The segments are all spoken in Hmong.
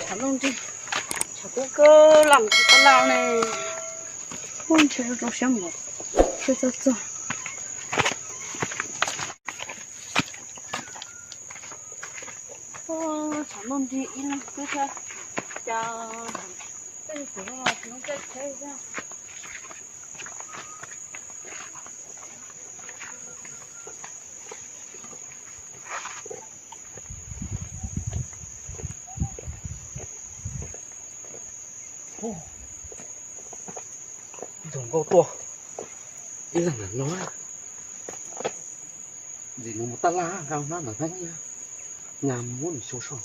Tshav ntuj nrig, tshav kub kawg, lam tsis tau laj ne. Ub, ntshe rau siab mus, siab txog txog. Ub, tshav ntuj nrig ib leeg xwb thiab, cas tej tus no tsis muaj caij tsheb thiab. Ib tug nkauj tuaj ib leeg ntawm no, ntxim nws mus taj laj nqa hnab ntawm hnab nyiaj, nyas muab nws xyuas soj.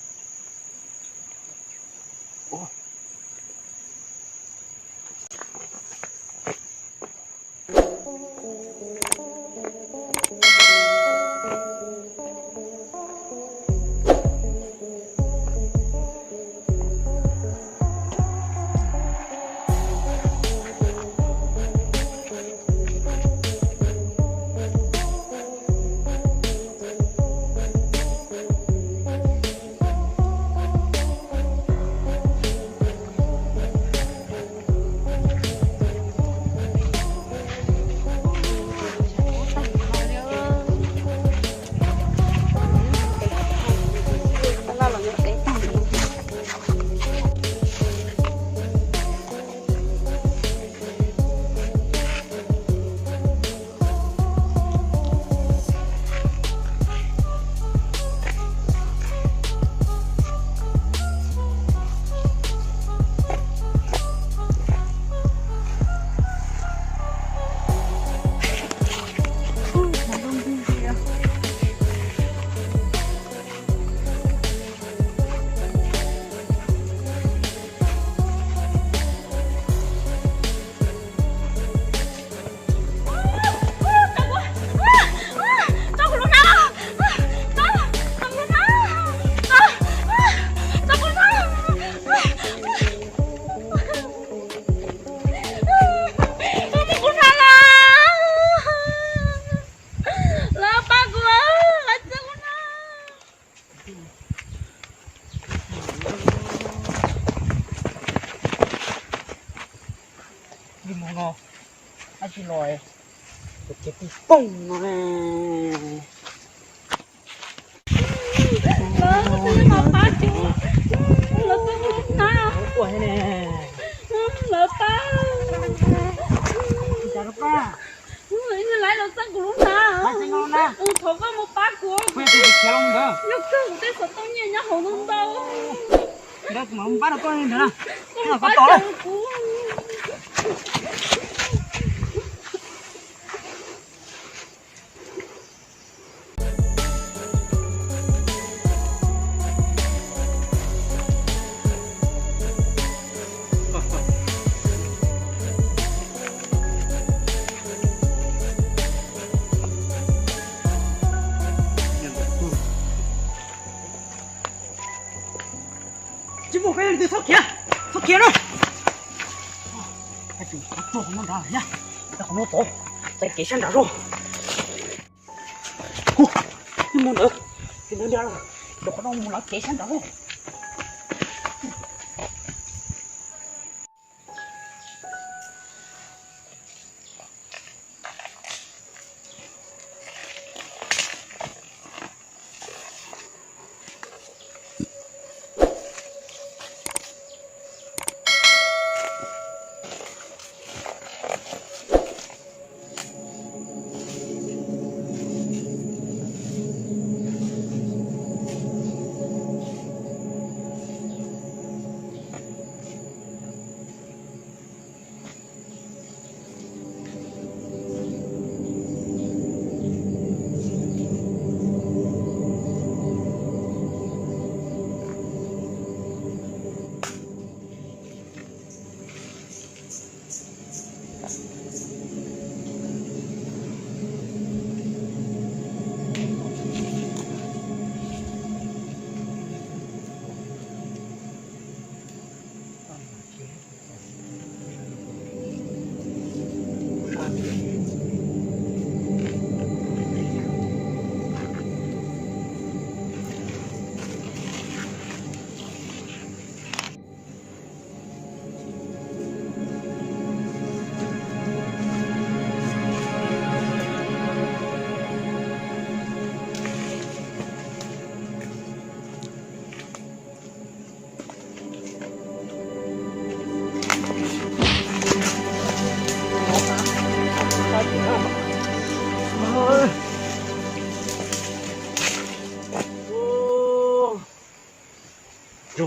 Lawv pab kuv, lawv txib kuv na. Li mus no, ab tsi los, kuv ces pib pooj no ne. Lawv pab kuv, lawv pab kuv na. Lawv pab. Ib laiv los txeeb kuv lub hnav. Thov koj mus pab kuv. Yog kawg kuv tej xov tooj nyiaj nyob hauv ntau ntau. Koj pab rau koj ntawd na. Koj mus pab rau kuv. Tsis muaj koj yog leej twg txhob khiav, txhob khiav na. Hais tias kuv tuag qhov no nrad thiab, qhov no tod, txais kev sab nraud zog. Mus ntawd, mus ntawd, qhov no mus lawv kev sab nraud zog.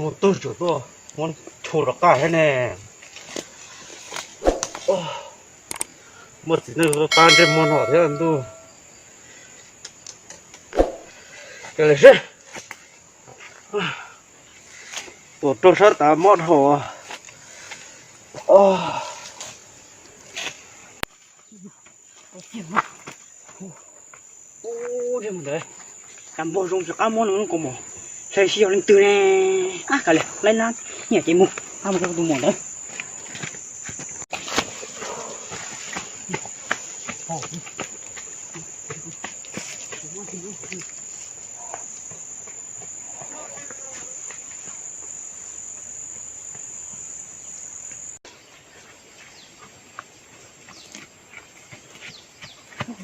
Mus tug tsum tuaj muab chua rov qab thiab ne. Muaj txiv neej tau tag ntsej muag no thiab ntuj. Cia li seb. Tuam rog sab tav mob dhau. Ub, ntawd, cas npog zoo tsis qab muab no ko mus, saib seb yog leej twg ne. Ab, kav liam, laib nab nyiam ces mus, ab, mus rau tus muam ntawd.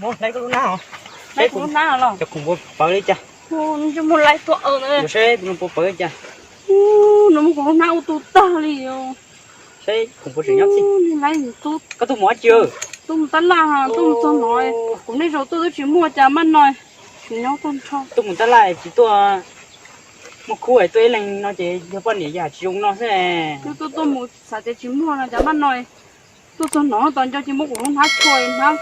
Muab laib koj lub hnab os. Laib kuv lub hnab los? Cov khoom puas pawv li cas? Mus laib tuaj. Saib tus no puas pawv li cas. Nws muab kuv lub hnab ua tu tag li os. Saib khoom puas tseem nyob txhij. Koj tuaj mus dab tsi? Tuaj mus tab laj, tuaj mus txog no. Kuv niaj zaus tuaj twb tsis muaj cas maj no. Nyob tag nrho. Tuaj mus tab laj tsis tuaj muaj khub es tuaj ib leeg no ces yog poj niam yam tsis zoo no xwb. Tuaj tuaj mus xav tias tsis muaj no cas maj no. Tuaj txog no tos nco ces muab kuv lub hnab tshua, hnab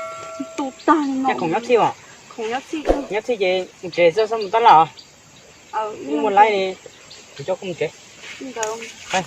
tu tag li no. Khoom nyob txhij os? Khoom nyob txhij. Nyob txhij ces mus tsev xwb, txhob mus tab laj os. Muaj laib li, kuv coj koj mus tsev.